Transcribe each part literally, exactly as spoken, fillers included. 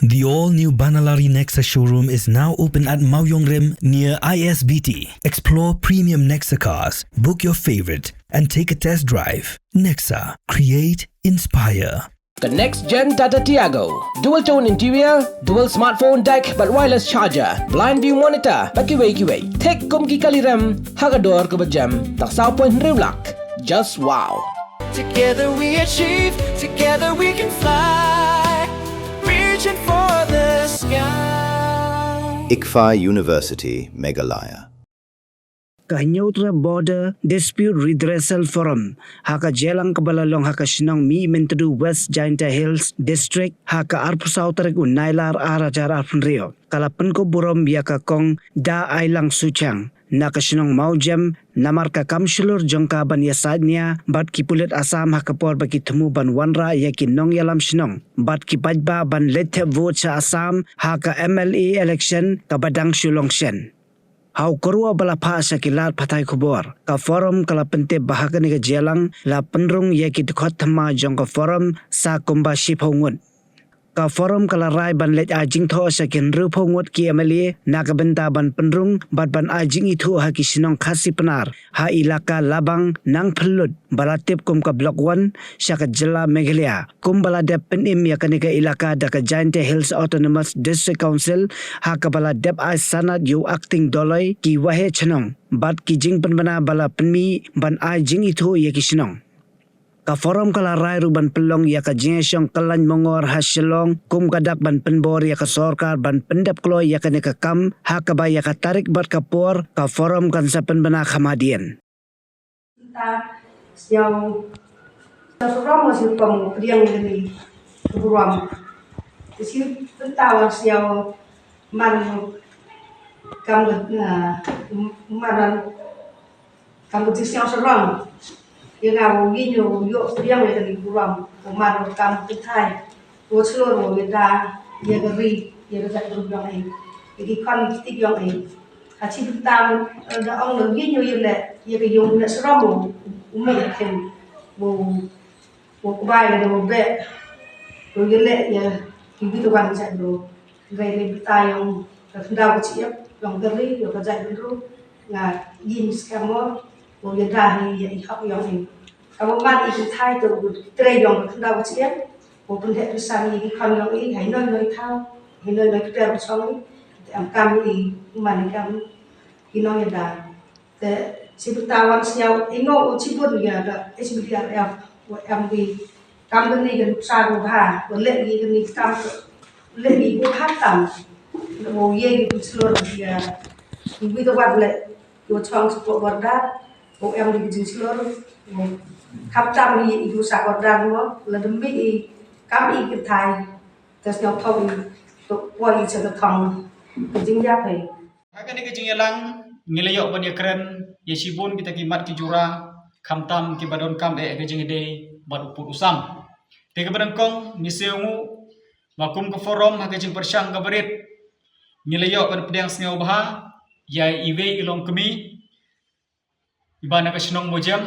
The all-new Banalari Nexa showroom is now open at Mawiongrim near I S B T. Explore premium Nexa cars, book your favorite, and take a test drive. Nexa, create, inspire. The next gen Tata Tiago. Dual tone interior, dual smartphone deck, bad wireless charger, blind view monitor, bad kiwei kiwei. Thik kum ki kali rem, ha ka dor kaba jem, tang saw point hynriew lak. Just wow. Together we achieve, together we can fly. Reaching for the sky. ICFAI University, Meghalaya. Ka Hynñiewtrep Border Dispute Redressal Forum ha ka jingïalang kaba la long ha ka shnong Mihmyntdu, West Jaintia Hills District, ha ka arphew saw tarik u Nailar ar hajar arphew hynriew, ka la pynkup burom ïa ka Kong Da Ailang Suchiang na ka shnong Mawjem, namar ka kam shlur jong ka ban ïasaid nia bad ki pulit Assam ha ka por ba ki thmu ban wanrah ïa ki nongïalam shnong bad ki paidbah ban leit thep vote sha Assam ha ka M L A election kaba dang shu long shen. Ha u kyrwoh ba la phah sha ki lad pathai khubor, ka Forum ka la pyntip ba ha kane ka jingïalang la pynrung ïa ki dkhot thymmai jong ka Forum sa kumba shiphew ngut. Ka Forum ka la rai ban leit ai jingthoh sha ki hynriewphew ngut ki M L A na ka bynta ban pynrung bad ban ai jingithuh ha ki shnong Khasi Pnar ha ilaka Labang Nangphyllut, ba la tip kum ka Block One, sha ka jylla Meghalaya, kumba la dep pynim ïa kane ka ilaka da ka Jaintia Hills Autonomous District Council, ha kaba la dep ai sanad ïa u Acting Doloi, ki waheh chnong bad ki jingpynbna ba la pynmih ban ai jingithuh ïa ki shnong. Ka Forum ka la rai ruh ban pynlong ïa ka jingïashong kyllain mongor ha Shillong kum ka dak ban pynbor ïa ka sorkar ban pyndep kloi ïa kane ka kam, ha kaba ïa ka tarik bad ka por ka Forum kan sa pynbna kham hadien. Bynta sñiaw, sñiaw sarom, sñiaw kam pdiang ïa kani ka burom. Te shi bynta wan sñiaw man kam, ah, man kam ka jingsñiaw sarong. Ïa nga u ïing u ïoh pdiang ïa kani ka burom. U man kam kynthai u shlur u ïada ïa ka ri, ïa ka jaitbynriew yong i, ïa ki khon ki kti yong i. Ha shi bynta, eh, da ong da ïing u ïaleh ïa ka ïung u leh sarom u, u mih ha khim, u, u kbai lane u beh, u ïaleh ïa ki wi ki wan jait bru. Hynrei na bynta yong ka khyndaw ka shyiap yong ka ri, yong ka jaitbynriew, nga ïing skhem mo, u ïada hi ïa i hok yong i. Kaba man i kynthai te u trei yong ka khyndaw ka shyiap, u pynheh pynsan ïa ki khon yong i ha i noi noi thaw, ha i noi noi kper u chong i. Te em kam i, u man i kam i nongïada. Te shi bynta wan sñiaw i, ngo u chibun ïa ka H B D R F, u em ki kam kani ka nuksa u bha, u leh ki kani kam, leh ki u bha tam. U ïa ki pynshlur ïa ki wi ki wan leh, u chong sha ka border, u em ki jingshlur, u kham tam ïa ki u sha border mo, lada mih i kam i kynthai. Te sñiawthong i, to poi i cha ka thong ka jingïap hi. Ha kane ka jingïalang ngi la ïoh ban ïakren ïa shibun kita ki mat ki jura, khamtam kiba donkam eh ka jingïadei bad u pud u sam. Te kaba nyngkong ngi sngewnguh ba kum ka Forum ha ka jingpyrshang kaba rit ngi la ïoh ban pdiang sngewbha ïa iwei i longkmie iba na ka shnong Mawjem,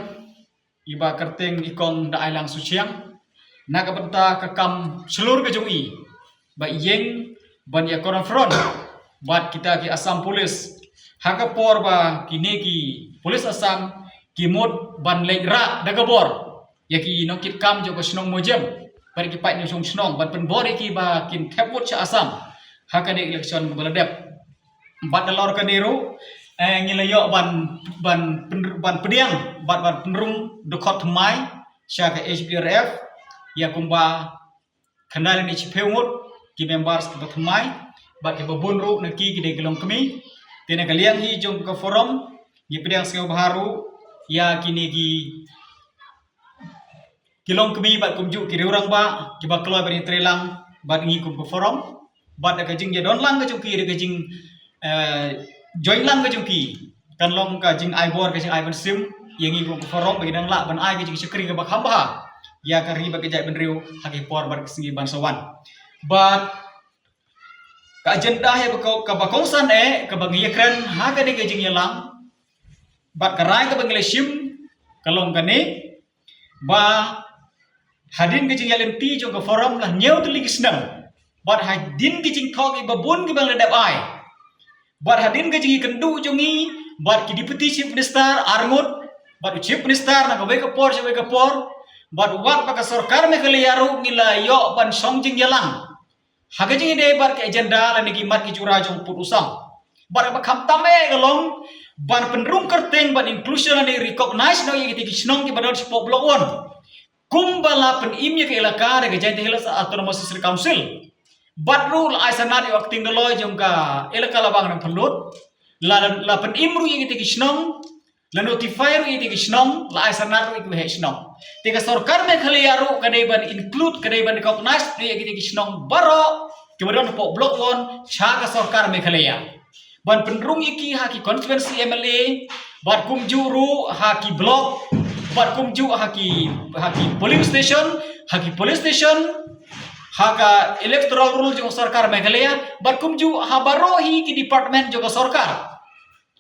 iba kyrteng i Kong Da Ailang Suchiang, na ka bynta ka kam shlur ka jong i ba i ïeng ban ïa confront bad kita ki Assam Police, ha ka por ba kine ki Police Assam ki mut ban leit rah da ka bor ïa ki nongkitkam jong ka shnong Mawjem bad ki paid nongshong shnong, ban pynbor ïa ki ba kin thep vote sha Assam ha kane election kaba la dep. Bad nalor kane ruh, eh, ngi la ïoh ban, ban pyn-, ban pdiang bad ban pynrung dkhot thymmai sha ka H B R F ïa kumba khyndai lane shiphew ngut ki members kiba thymmai bad kiba bun ruh na ki ki dei ki longkmie. Te na ka liang hi jong ka Forum ngi pdiang sngewbha ruh ïa kine ki ki longkmie bad kumjuh ki riew rangbah kiba kloi ban ïatreilang bad ngi kum ka Forum, bad da ka jingïadon lang ka jong ki, da ka jing, eh, join lang ka jong ki, kan long ka jingai bor, ka jingai mynsiem ïa ngi kum ka Forum ba ngi dang lah ban ai ka jingshakri kaba kham bha ïa ka ri bad ka jaitbynriew ha ki por bad ki sngi ban sa wan. Bad ka agenda hi ba ko-, kaba kongsan eh kaba ngi ïakren ha kane ka jingïalang bad ka rai kaba ngi la shim ka long kane, ba hadien ka jingïaid lynti jong ka Forum la hynñiew tylli ki snem Bad hadien ki jingthoh kiba bun kiba ngi la dep ai, bad hadien ka jingïakynduh jong ngi bad ki Deputy Chief Minister arngut, bad u Chief Minister na kawei ka por sha kawei ka por, bad wat ba ka sorkar Meghalaya ruh ngi la ïoh ban shong jingïalang ha ka jingïadei bad ka agenda lane ki mat ki jura jong pud u song. Bad kaba khamtam eh ka long ban pynrung kyrteng ban inclusion lane recognize noh ïa kita ki shnong kiba don shapoh Block One kumba la pynim ïa ka elaka da ka Jaintia Hills Autonomous District Council. Bad ruh la ai sanad ïa u acting doloi jong ka elaka Labang Nangphyllut, la, la pynim ruh ïa kita ki shnong, la notify ruh ïa kita ki shnong, la ai sanad ruh ïa ki waheh shnong. Te ka sorkar Meghalaya ruh ka dei ban include, ka dei ban recognize ruh ïa kita ki shnong baroh kiba don hapoh Block One sha ka sorkar Meghalaya, ban pynrung ïa ki ha ki constituency M L A, bad kumjuh ruh ha ki block, bad kumjuh ha ki, ha ki polling station, ha ki police station, ha ka electoral roll jong ka sorkar Meghalaya, bad kumjuh ha baroh hi ki department jong ka sorkar.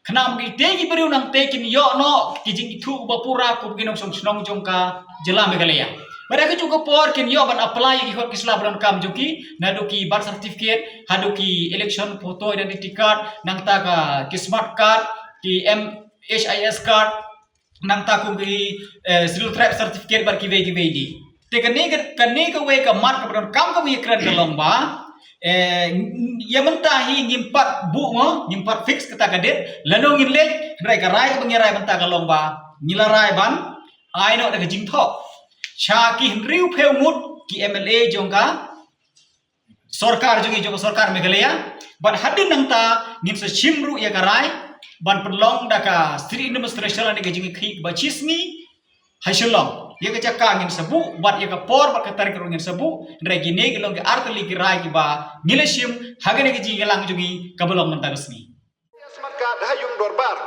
Khnang ba kitei ki briew nangtei kin ïoh noh ki jingithuh ba pura kum ki nongshong shnong jong ka jylla Meghalaya. Bad ha kajuh ka por kin ïoh ban apply ïa ki khot ki sla ba donkam jong ki, naduh ki birth certificate haduh ki election photo identity card, nangta ka ki smart card, ki M H I S card, nangta kum ki, eh, Scheduled Tribe certificate bad kiwei kiwei de. Te kane ka, kane kawei ka mat kaba donkam kaba ïakren ka long ba, eh, ïa mynta hi ngim pat buh mo, ngim pat fix kata ka date, lano ngin leit, hynrei ka rai kaba ngi rai mynta ka long ba ngi la rai ban ai noh da ka jingthoh sha ki hynriewphew ngut ki M L A jong ka sorkar jong ngi, jong ka sorkar Meghalaya. Bad hadien nangta ngin sa shim ruh ïa ka rai ban pynlong da ka State Administration lane ka jingïakhih ba shisngi ha Shillong. Ïa ka jaka ngin sa buh bad ïa ka por bad ka tarik ruh ngin sa buh. Hynrei kine ki long ki artylli ki rai kiba ngi la shim ha kane ka jingïalang jong ngi kaba long mynta ka sngi. Smart card ha ïung dorbar.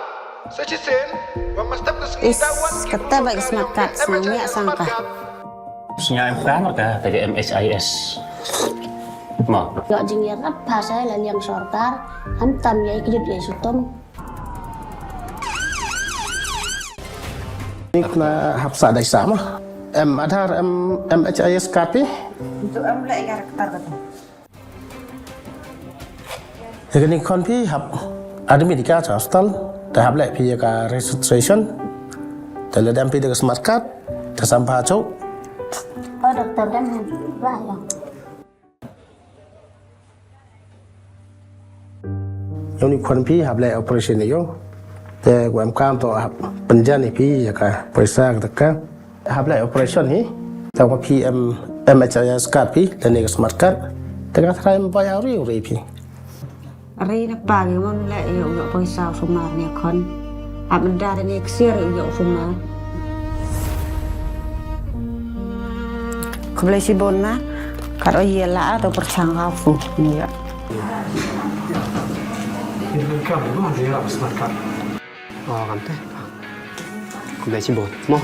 Sa shisien, wa mastap ka sngi. Is, da wan ki kata ba ka smart card snang ïa sang ka. Sngi em ka marka ka M H I S. Ma. Ïoh jingïarap ha sa la liang sorkar, khamtam ïa ki jut ïa sutom. Ni kena hap sa dai sa ma. Em Aadhaar, em M H I S card phi? Itu em leh ïa ka rektar kata. Ïa kane khon phi hap admit ïa ka cha hospital, te hap leh phi ïa ka registration, te lada em phi da ka smart card, te sam pha chok. Oh, doktor, dang ba ïa. Ïa une khon phi hap leh operation ïa u. Te u em kam to hap pynjan ïa phi ïa ka poisa kata ka. Hap leh operation hi. Tang ba phi em M H I S card phi, lane ka smart card. Te ka tharai em bai au ri u ri phi. Ri na pa ngi mon leh ïa u ïoh poisa u sumar ne khon. Hap menda ne ksiar ïa u ïoh u sumar. Khublei shibun na. Kat o ïa la to pyrchang ha fu ni ïa. Ini kan mo dia smart card. Oh, kan te. Khublei shibun. Mo.